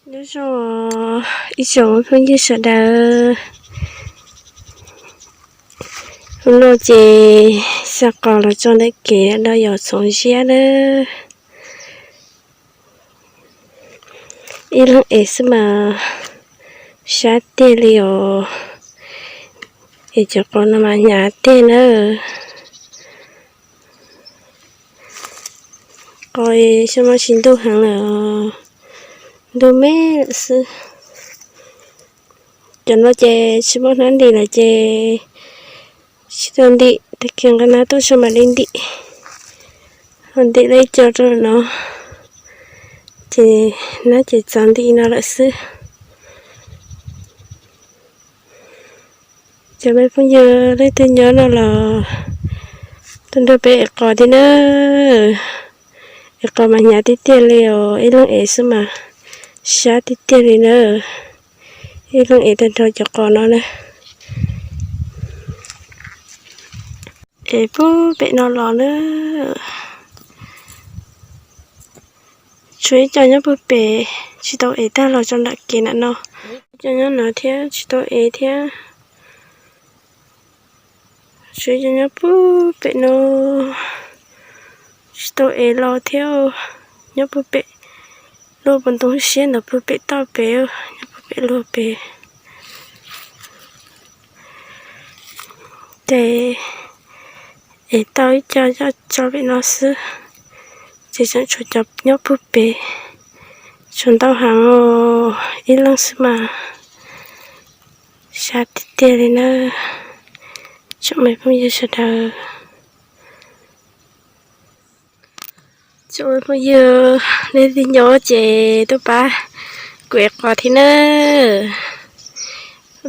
Nyob zoo ib tsoom phooj ywg sawv daws, hnub no ces xa qos los tso ntawm kev no yog txhoov ziab nawb. Ib leeg ev xwb mas sab tiag li os. Es cov qos no mas hnyav tiag nawb. Qos xyoo no tsis ntuj heev lawm, ntuj me lawm xwb. Cov no ces tsis muaj hnab ntim lawm ces tsis tau ntim, tag kis nqa hnab tuaj tso mam li ntim. Ho ntim li co rau no ces hnab ces txav ntim no lawm xwb. Cov me phooj ywg leej twg nyob no los tuaj nrog peb ev qos thiab nawb. Ev qos mas hnyav tiag tiag li os, ib leeg ev xwb mas sab tiag tiag li nawb. Ib leeg ev tag nrho cov qos no na. Ev puag pem no los na. Tshuav ib co nyob puag pem tsis tau ev tag los tso nram kev nram no. Ib co nyob no thiab tsis tau ev thiab. Tshuav ib co nyob puag pem no tsis tau ev los thiab, nyob puag pem luaj puag ntoo siab ntawd puag pem toj pem, nyob puag pem luag pem. Ces ev tau ib co coj tso pem no xwb, ces tseem tshuav cov nyob puag pem, tshuav ntau heev os, ib leeg xwb mas sab tiag tiag li nawb. Tsoom me phooj ywg sawv daws, tsoom me phooj ywg leej twg nyob ces tuaj pab kuv ev qos thiab nawb.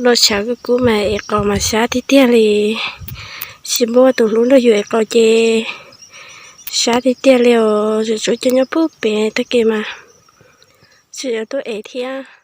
Los tshav kub kub mas ev qos mas sab tiag tiag li. Tsis muaj tus hlub nrog yus ev qos ces sab tiag tiag li os. Tseem tshuav cov nyob puag pem tag kev mas tseem yuav tuaj ev thiab.